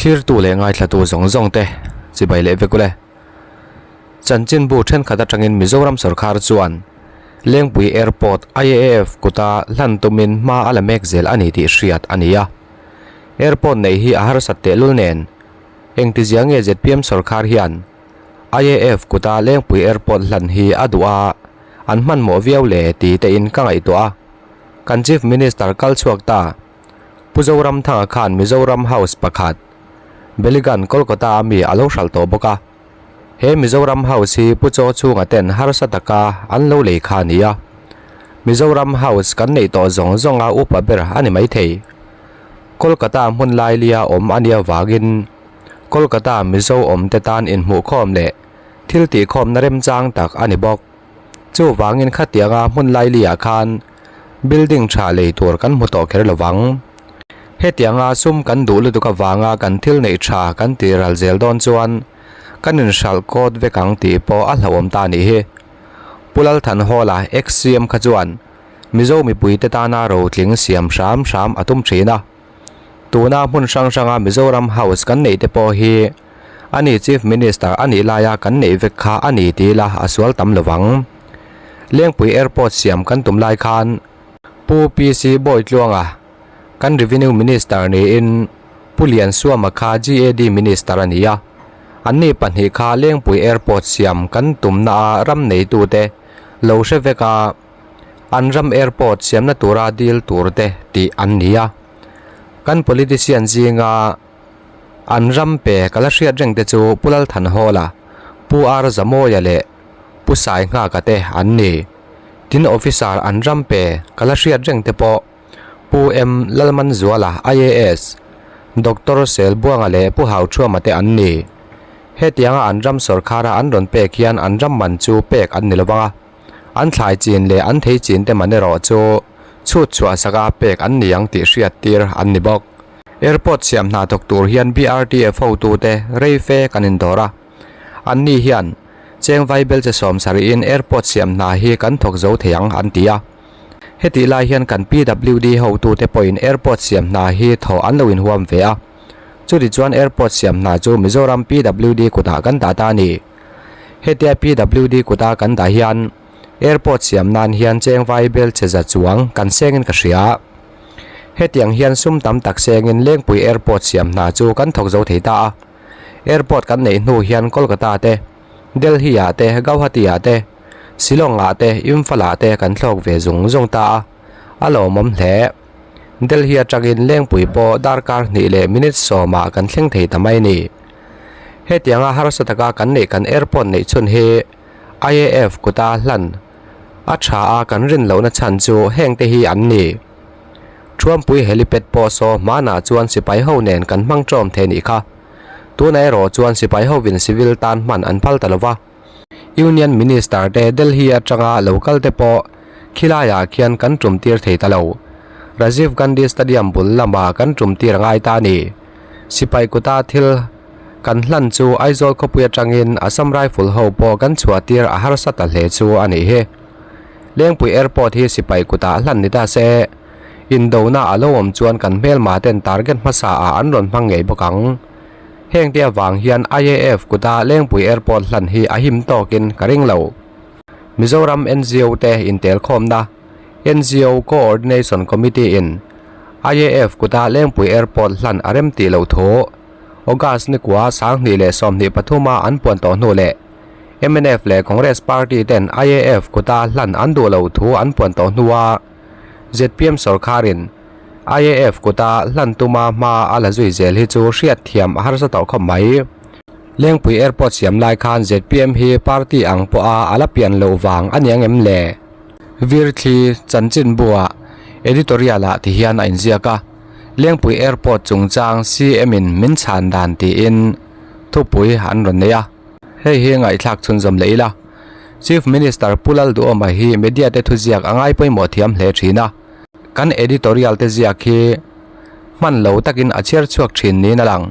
Thlirtu leh ngaithlatu zawng zawng te chibai leh vek ule. Chanchinbu thenkhat atangin Mizoram sorkar chuan Lengpui Airport IAF kuta hlan tumin hma a la mek zel a ni tih hriat a ni a. Airport neih hi a harsat tehlul nen engtizia nge zpm sorkar hian IAF kuta Lengpui Airport hlan hi a duh a, an hmanhmawh viau le ti tein ka ngaihtuah a. Kan Chief Minister kal chhuak ta. Pu Zoramthanga khan Mizoram House pakhat, Beligan, Kolkata a mi a lo hralh tawh bawk a. He Mizoram House hi Pu Chaw chhunga ten harsa taka an lo lei kha a ni a. Mizoram House kan neih tawh zawng zawnga upa ber a ni maithei. Kolkata hmun lailia awm a nia vangin Kolkata Mizo awmte tan inhmuhkhawm leh thil tihkhawmna remchang tak a ni bawk. Chuvangin khatianga hmun lailiah khan building tha lei tur kan hmu tawh kher lo vang. Hetianga sum kan duh lutuk avanga kan thil neih tha kan tih ral zel dawn chuan kan inhralh kawt vek ang tih pawh a hlauhawm ta a nih hi. Pu Lalthanhawla, ex-CM kha chuan Mizo mipuite tana rotling siam hram hram a tum thin a. Tuna hmun hrang hranga Mizoram House kan neih te pawh hi a ni Chief Minister a nih laia kan neih vek kha a ni ti ila a sual tam lovang. Lengpui Airport siam kan tum lai khan Pu PC Bawitluanga kan Revenue Minister niin Pu Liansuama kha GAD Minister a ni a. Anni pahnih kha Lengpui Airport siam kan tumna a ram neitute lo hre vek a. An ram airport siamna tura dil tur te tih an ni a. Kan politician zinga an ram pe ka la hriat reng te chu Pu Lalthanhawla, Pu R Zamawia leh Pu Sainghaka te an ni. Tin officer an ram pe ka la hriat reng te pawh Pu M Lalmanzuala, IAS, Doctor Selbuanga leh Pu Hauthuama te an ni. Hetianga an ram sawrkhara an rawn pek hian an ram man chu pek an ni lovang a. An thlai chin leh an thei chin te man erawh chu chhut chhuah saka pek an ni ang tih hriat tir an ni bawk. Airport siam hna thawk tur hian BRTF hotute rei fe kan indawr a. Anni hian cheng vaibel che sawm sarihin airport siam hna hi kan thawk zo thei ang an ti a. Hetih lai hian kan PWD hotute pawhin airport siam hna hi thawh an lo inhuam ve a. Chutichuan airport siam hna chu Mizoram PWD kutah kan dah ta a ni. Hetia PWD kuta kan dah hian airport siam nan hian cheng vai bel che za chuang kan sengin ka hria. Hetiang hian sum tam tak sengin Lengpui airport siam hna chu kan thawk zo thei ta a. Airport kan neih hnu hian Kolkata te, Delhi ah te, Gauhati ah te, Shillong ah te, Imphal ah te kan thlawk ve zung zung ta a, a lawmawm hle. Delhi atangin Lengpui pawh darkar hnih leh minute sawmah kan thleng thei ta mai a ni. Hetianga harsa taka kan neih kan airport neih chhun hi IAF kuta hlan a tha a kan rin lohna chhan chu heng te hi an ni. Thuampui helipad pawh saw hmanah chuan sipai ho nen kan hmang tawm thei nih kha. Tunah erawh chuan sipai hovin civil tan hman an phal ta lova. Union Minister te Delhi atanga lo kal te pawh khilaiah khian kan tum tir thei ta lo. Rajiv Gandhi Stadium bul lamah kan tum tir a ngai ta a ni. Sipai kuta thil kan hlan chu Aizawl khawpui atangin Assam Rifle ho pawh kan chhuah tir a harsa ta hle chu a nih hi. Lengpui Airport hi sipai kutah hlan ni ta se, indona a lo awm chuan kan hmelma ten target hmasa ah an rawn hmang ngei bawk ang. Heng te avang hian IAF kuta Lengpui Airport hlan hi a him tawkin ka ring lo. Mizoram NGO te intelkhawmna NGO Coordination Committee in IAF kuta Lengpui Airport hlan a rem tih loh thu August ni kua 2023 a an puan tawh hnu leh mnf leh Congress Party ten IAF kuta hlan an duh loh thu an puan tawh hnua zpm sawrkharin IAF kuta hlan tuma hma a la zui zel hi chu hriat thiam a harsa tawh khawp mai. Lengpui Airport siam lai khan zpm hi party ang pawha a la pian loh vang a ni ang em le? Virthli chanchinbuah editorial-ah ti hian a inziak a, Lengpui Airport chungchang CM-in min chhan dan tiin thupui an rawn nei a. Hei hi ngaihthlak chhunzawm leh ila. Chief Minister Pu Lalduhawma hi media te thuziak a ngai pawimawh thiam hle thin a. Kan editorial te ziak hi hman lo takin a chhiar chhuak thin niin a lang.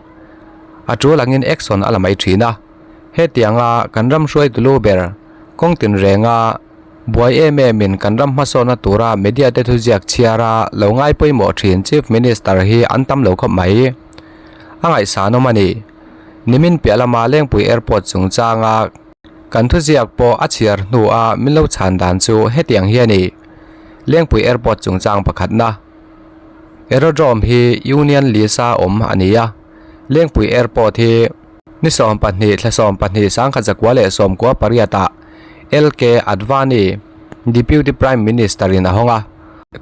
A tul angin action a la mai thin a. Hetianga kan ram hruaitu lu ber kawng tinrenga Buai em em in kan ram hmasawnna tura media te thuziak chhiara lo ngai pawimawh thin Chief Minister hi an tam lo khawp mai. A ngaihsanawm a ni. Nimin piah lama Lengpui Airport chungchanga kan thuziak pawh a chhiar hnua min lo chhan dan chu hetiang hi a ni. Lengpui Airport chungchang pakhatna Aerodrome hi Union Lisa awm a ni a, Lengpui Airport hi Ni 12 thla 12 1998 ah LK Advani, Deputy Prime Minister in a hawng a,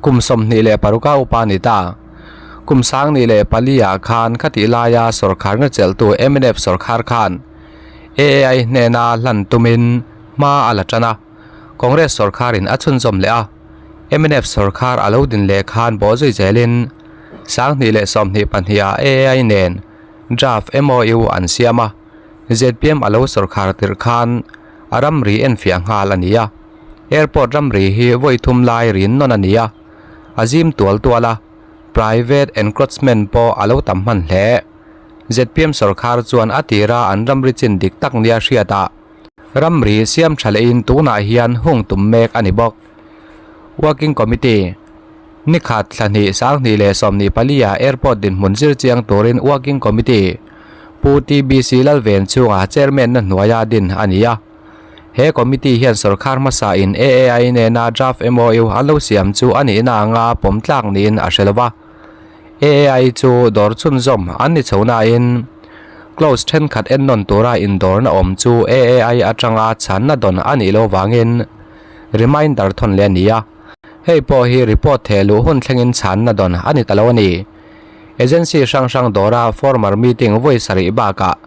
kum 26 a upa a ni ta. Kum 2004 ah khan khatih laia sawrkhar nga chelhtu mnf sawrkhar khan AAI hnena hlan tumin hma a la tan a, Congress sawrkhar in a chhunzawm leh a, mnf sawrkhar a lo din leh khan bawhzui zelin 2022 ah AAI nen Draft MOU an siam a, zpm a lo sawrkhar tirh khan a ramri enfiah nghal a ni a. Airport ramri hi vawi thum lai rin nawn a ni a, a zim tual tual a, private encroachment pawh a lo tam hman hle. Zpm sawrkhar chuan a tira an ramri chin dik tak nia hriat ah ramri siam tha lehin tunah hian hung tum mek a ni bawk. Working Committee. Ni khat thla hnih 2024 ah airport dinhmun zir chiang turin Working Committee Pu TBC Lalven chunga Chairman na hnuaia din a ni a. He committee hian sawrkhar hmasa in AAI nena draft MOU an lo siam chu a nihna anga pawm tlak niin a hre lo va. AAI chu dawr chhunzawm an ni chho nain clause thenkhat ennawn tura indawrna awm chu AAI atanga chhanna dawn a nih loh vangin reminder thawn leh a ni a. Hei pawh hi report theh luh hun thlengin chhanna dawn a ni ta lo a ni. Agency hrang hrang dawra formal meeting vawi sarih bakah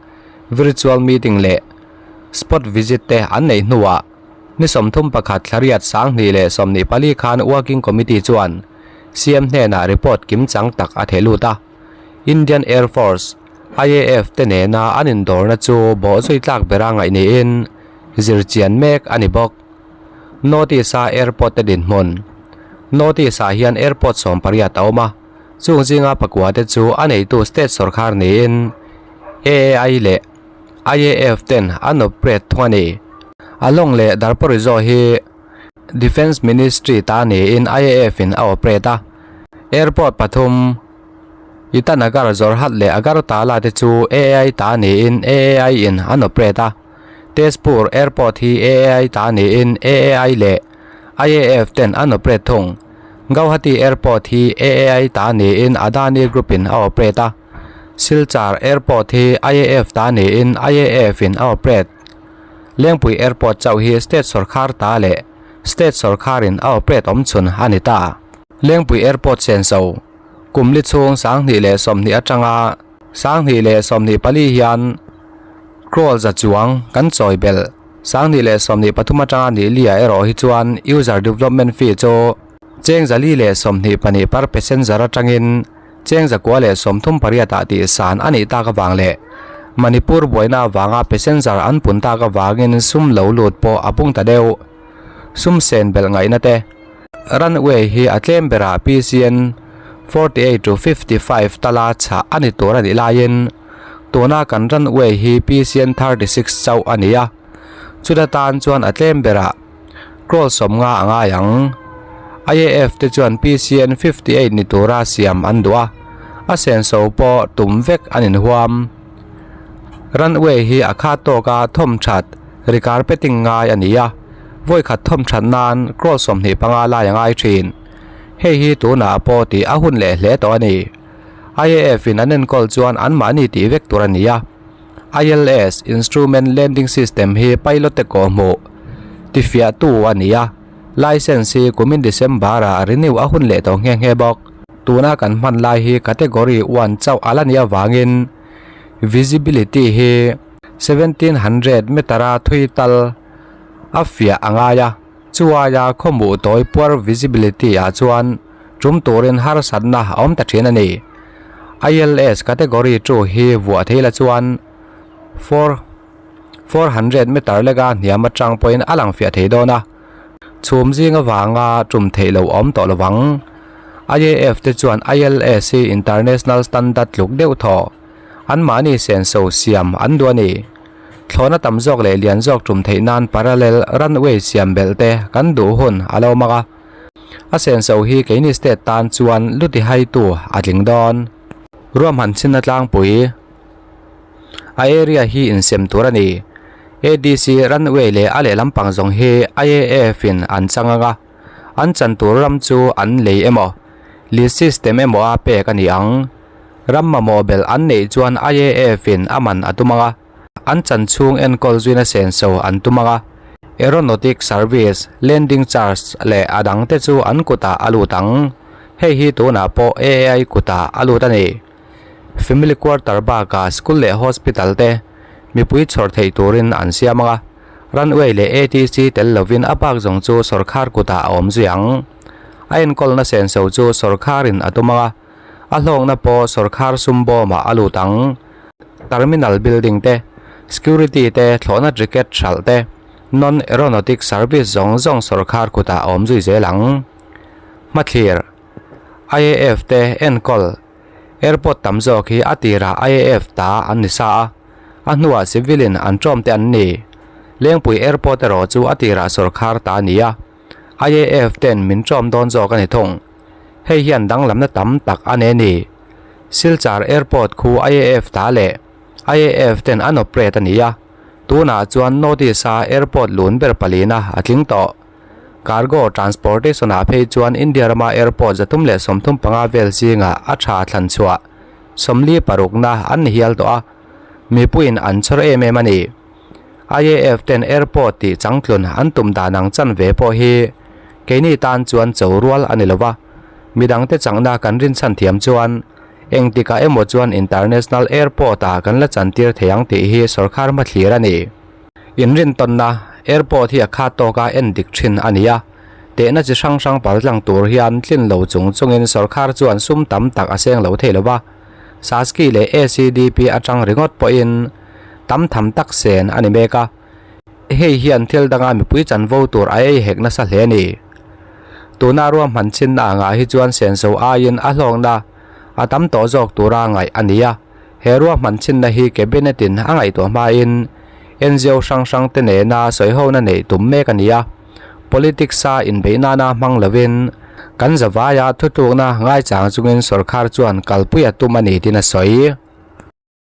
virtual meeting leh spot visit te an neih hnuah ni 31 thlariat 2024 khan Working Committee chuan CM hnenah report kimchang tak a theh lut a. Indian Air Force, IAF, te nena an indawrna chu bawhzui tlak bera ngaih niin zirchian mek a ni bawk. Notice a airport te dinhmun. Notice ah hian airport 18 a awm a, chung zinga pakua te chu a neitu state sawrkhar niin AAI leh IAF ten an operate thung a ni. Along leh Darpawri zawh hi Defence Ministry ta niin IAF in a operate a, airport pathum Itanagar, Jorhat leh Agartala te chu AAI ta niin AAI in an operate a. Tezpur Airport hi AAI ta niin AAI leh IAF ten an operate thung. Gauhati Airport hi AAI ta niin Adani Group in a operate a. Silchar Airport hi IAF ta niin IAF in a operate. Lengpui Airport chauh hi state sawrkhar ta leh state sawrkharin a operate awm chhun a ni ta. Lengpui Airport senso kum li chhung 2020 atanga 2024 hian Crawl za chuang kan chawi belh. 2023 atanga ni lia erawh hi chuan user development fee chu cheng 422 per passenger atangin cheng 938 ah tih san a nih tak avang leh Manipur buaina avanga passenger an pun tak avangin sum lo lut pawh a pung ta deuh. Sum sen belh ngaihna te. Runway hi a tlem berah PCN 48 to 55 tala chhah a ni tur a nih laiin tuna kan runway hi PCN 36 chauh a ni a, chuta tan chuan a tlem berah crore 50 a ngai ang. IAF te chuan PCN 58 ni tura siam an duh a, a senso pawh tum vek an inhuam. Runway hi a khat tawka thawm that recarpeting ngai a ni a, vawi khat thawm that nan crore 25 lai a ngai thin. Hei hi tunah pawh tih a hun leh hle tawh a ni. IAF in an enkawl chuan anmahni tih vek tur a ni a. ILS, Instrument Landing System, hi pilot te kawhhmuh tifiahtu a ni a, license hi kumin December ah renew a hun leh tawh nghe nghe bawk. Tuna kan hman lai hi Category 1 chauh a la nih avangin visibility hi 1700 meter a thui tal a fiah a ngai a, chuaia khawmuh tawi poor visibility ah chuan tum turin harsatna a awm ta thin a ni. ILS Category 2 hi vuah thei la chuan 4 400 meter lega hniam atang pawhin a lang fiah thei dawn a, chhum zing avanga tum theih loh a awm tawh lovang. IAF te chuan ILS hi international standard tluk deuh thaw anmahni senso siam an duh a ni. Thlawhna tam zawk leh lian zawk tum theih nan parallel runway siam belh te kan duh hun a lo mak a. A senso hi keini state tan chuan lu ti haitu a tling dawn. Ruahman chhinna tlangpui a area hi insem tur a ni. ADC runway leh a lehlam pang zawng hi IAF in an chang ang a, an chan tur ram chu an lei emaw, lease system emaw a pek a ni ang. Ram mamawh belh an neih chuan IAF in a man a tum ang a, an chan chhung enkawl zuina senso an tum ang a, aeronautic service, landing charge leh a dangte chu an kutah a lut ang. Hei hi tunah pawh AAI kutah a lut a ni. Family quarter bakah school leh hospital te mipui chhawr theih turin an siam ang a, runway leh ATC tel lovin a bak zawng chu sawrkhar kutah a awm zui ang. A enkawlna senso chu sawrkharin a tum ang a, a hlawkna pawh sawrkhar sum bawmah a lut ang. Terminal building te, security te, thlawhna ticket hralh te, non-aeronautic service zawng zawng sawrkhar kutah a awm zui zel ang. Hmathlir, IAF te enkawl Airport tam zawk hi a tirah IAF ta an ni sa a, a hnuah civil in an ṭawm te an ni. Lengpui Airport erawh chu a tirah sawrkhar ta a ni a, IAF ten min ṭawm dawn zawk a ni thung. Hei hian danglamna tam tak a nei a ni. Silchar Airport khu IAF ta leh IAF ten an operate a ni a, tunah chuan North East a airport lun ber palina a tling tawh. Cargo transportation ah phei chuan India rama airport 335 vel zingah a tha thlan chhuah 46na an ni hial tawh a, mipuiin an chhawr em em a ni. IAF ten airport tih changtlun an tum dan ang chanve pawh hi keini tan chuan cho rual a ni lo va, midangte changna kan rinchhan thiam chuan engtikah emaw chuan international airport ah kan la chantir thei ang tih hi sawrkhar hmathlir a ni. Inrintawnna, Airport hi a khat tawka en dik thin a ni a, tehna chi hrang hrang pal tlang tur hian tlin lo chung chungin sawrkhar chuan sum tam tak a seng lo thei lo va, Saski leh ACDP atang ringawt pawhin tam tham tak sen a ni mek a, hei hian thil danga mipui chanvo tur a ei hek nasa hle a ni. Tuna ruahman chinna angah hi chuan senso aiin a hlawkna a tam tawh zawk tura ngaih a ni a. He ruahman chhinna hi Cabinet in a ngaihtuah hmain NGO hrang hrang te nena sawihona neih tum mek a ni a, politics a inbeih nana hmang lovin kan zavaia thutlukna ngaichang chungin sawrkhar chuan kalpui a tum a ni tiin a sawi.